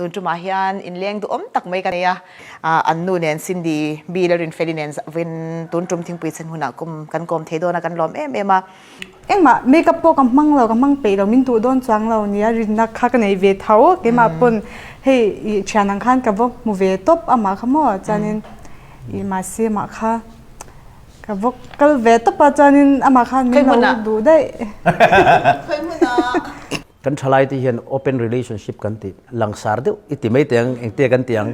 Tun tumah hian inleng duhawm tak mai ka nei a, an nu nen Cindy Bill a Rinfeli nen vin tun tum thingpui chhen hunah kum kan kawm thei dawn a, kan lawm em em a. Engmah makeup pawh ka hmang lo, ka hmang peih lo, min duh dawn chuang lo nia rinna kha ka nei ve tho. Keimah pawn hei i thian ang khan ka va hmu ve tawp amah kha maw chuanin i mahse mah kha ka va kal ve tawp a chuanin amah khan min lo duh daih. Khawi hmunah? Kan thalai te hian open relationship kan tih langsar deuh i ti mai teh ang, engte kan ti ang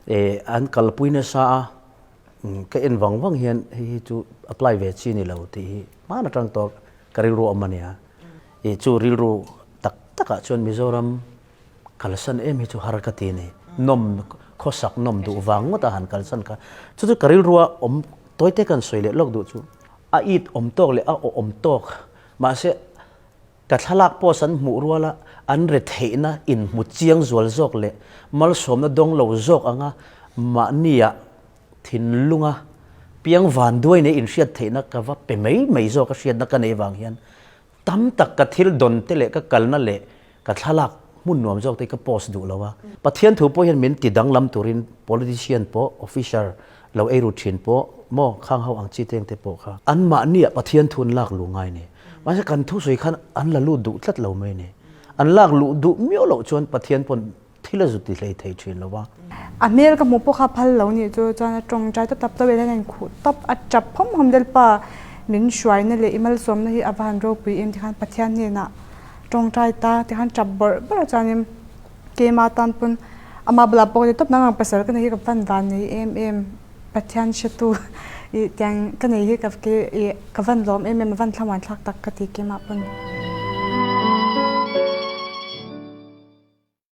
eh an kalpui nasa a, ka en vang vang hian hei hi chu apply ve chi ni lo tih hi hman atang tawh ka rilru a awm a nia. Ih chu rilru tak takah chuan Mizoram kalsan em hi chu har ka ti a ni. Nawm khawsak nawm duh vang ngawt a han kalsan kha chu chu ka rilrua awm tawi te kan sawi leh lawk duh chu a it awm tawk leh a awh awm tawk mahse Ka thlalak post an hmuh ruala an retheihna inhmu chiang zual zawk leh malsawmna dawng lo zawk anga mahnia thinlunga piang vanduai nei inhriat theihna ka va pe mai mai zawk a hriatna ka nei vang hian tam tak ka thil dawn te leh ka kalna leh ka thlalak hmun nuam zawk te hi ka post duh lo a. Pathian thu pawh hian min ti danglam turin politician pawh officer lo ei ru thin pawh maw khang ho ang chi teng te pawh kha anmahnia Pathian thu an lak luh ngai ni. Mahse kan thusawi khan an la lut duh tlat lo mai ni. An lak luh duh miau loh chuan Pathian pawn thil a zut ti hlei thei thin lo va. A hmel ka hmuh pawh kha phal lo nih chu chuan a tawngtai tawp tawp tawp hian a inkhuh tawp a tap hawm hawm del pa min hruaina leh i malsawmna hi a va han ropui em tikhan Pathian hnenah tawngtai ta tikhan tap bawrh bawrh a chuanin keimah tan pawn amah bulah pawh ka ti tawp nang ang pasal ka nei hi ka van van nei em em. Pathian hretu i tiang ka nei hi ka ke i ka van lawm em em a van thlamuan thlak tak ka ti keimah pawn.